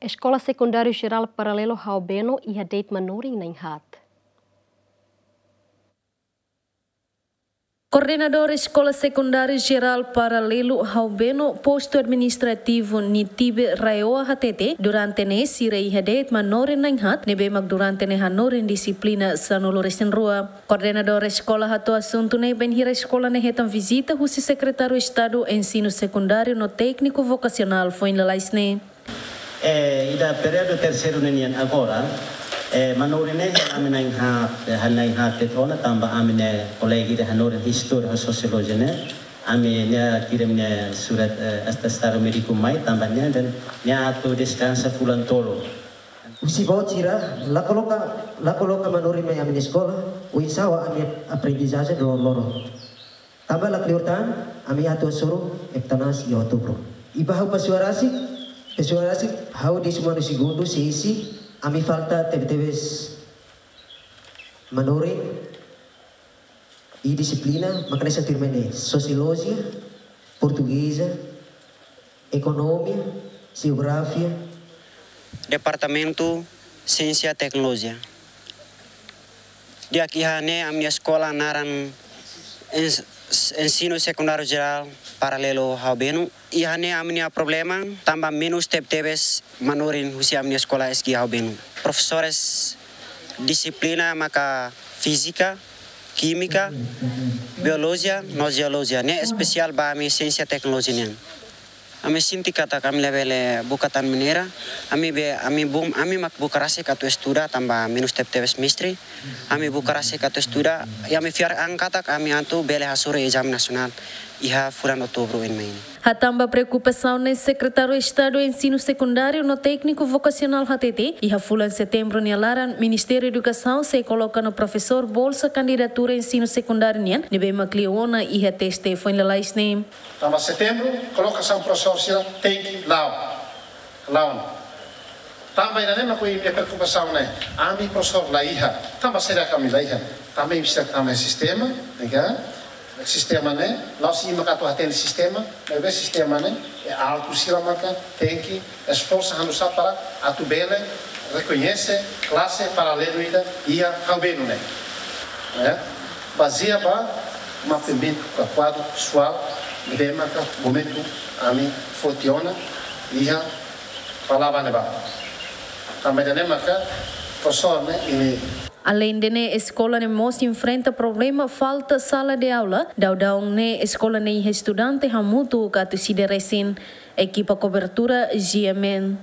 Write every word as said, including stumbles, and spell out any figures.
Eskola Sekundáriu Jerál Paralelu Haubenu iha de'it manorin na'in-haat. Koordenadór Eskola Sekundáriu Jerál Paralelu Haubenu, Postu Administrativu Nitibe, RAEOA, hatete, durante ne'e sira iha de'it manorin na'in-haat, ne'ebé mak durante ne'e hanorin dixiplina sanulu-resin-rua. Koordenadór eskola hato'o asuntu ne'e bainhira eskola ne'e hetan vizita husi Sekretáriu Estadu Ensinu Sekundáriu no Tékniku Vokasionál foin lalais ne'e. Eh, iha períodu terseiru ne'e nian agora, eh, manorin ne'e ami na'in-haat, eh, na'in-haat de'it ona tanba ami-nia kolega ida hanorin istória ho sosiolojia ne'e. Ami-nia kirim nia surat, eh, atestadu médiku mai tanba nia dehan nia atu deskansa fulan tolu. Husi boot sira la koloka, la koloka manorin mai ami-nia eskola, oinsá ami aprendizajen loroloron. Tanba la kleur tan, ami atu hasoru eutanásia iha Outubru. I ba ha'u pesoál rasik, pesoál rasik, ha'u désimu anu segundu, seisi, ami falta tebetebes manorin, i dixiplina, mak hanesan tuirmai ne'e, sosiolojia, portugeza, ekonomia, jeografia. Departamentu Siénsia Teknolojia. Di'ak, iha ne'e ami-nia eskola naran ens-, Ensinu Sekundáriu Jerál Paralelu Haubenu. Iha ne'e ami-nia problema tanba menus tebetebes manorin husi ami-nia eskola S G Haubenu. Profesores dixiplina maka fízika, kímika, biolojia no jeolojia. Ne'e espesiál ba ami siénsia teknolojia nian. Ami sente katak ami labele buka tan maneira, ami be, ami bum, ami mak buka rasik atu estuda tanba menus tebetebes mestre. Ami buka rasik atu estuda, i ami fiar an katak ami atu bele hasoru ezame nasionál iha fulan Outubru oin mai ne'e. Hatán ba preokupasaun ne'e, Sekretáriu Estadu Ensinu Sekundáriu no Tékniku Vokasionál hatete, iha fulan Setembru nia laran, Ministériu Edukasaun sei koloka ona profesór bolsa kandidatura ensinu sekundáriu nian, ne'ebé mak liu ona iha teste foin lalais ne'e. Tanba Setembru, kolokasaun profesór sira tenke la'o. La'o ona. Tanba ida-ne'e mak ami-nia preokupasaun ne'e. Ami profesór la iha. Tanba saida ami la iha? Tanba ami presiza tama sistema, ne'e ka? Sistema ne'e, la'ós imi mak atu hatene sistema, maibé sistema ne'e, é altu sira maka tenke esforsu hanesan para atu bele rekoñese klase paralelu ida iha Haubenu ne'e. É? Bazeia ba mapeamentu ka kuadru pesoál, ne'ebé maka momentu ami foti ona iha palavra ne'ebá. Tanba ida-ne'e maka profesór ne'e, imi. Aleinde ne'e, eskola ne'e mós enfrenta problema falta sala de aula. Daudaun ne'e eskola ne'e iha estudante hamutuk atus ida resin. Ekipa kobertura G M N.